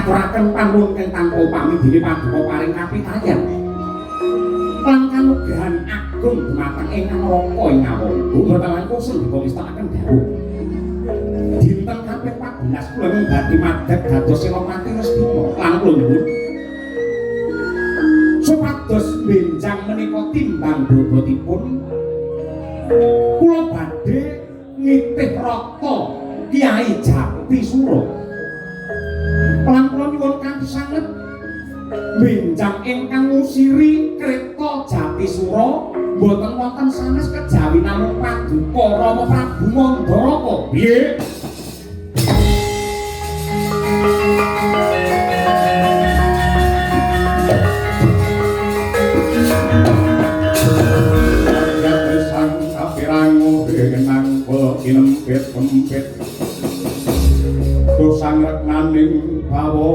Ngaturaken panuwun kang tanpa upami dene paduka paring kapitayan lan kanugrahan agung dumateng ingkang neraka ing Ngawangga boten langkung sendika mestakaken dawuh. Dinten kaping 14 kula mung badhe madhep dados Senopati Ngastina lan kula nyuwun supados benjang menika timbang bobotipun kula badhe nitih rata Kyai Jatisura lan kula nyuwun kanthi sanget benjang ingkang ngusiri kreta Jatisura mboten wonten sanes kejawi namung paduka Rama Prabu Mandaraka. Piye? Sang kapirangu benang kinempit-empit dosang reknaning bawa.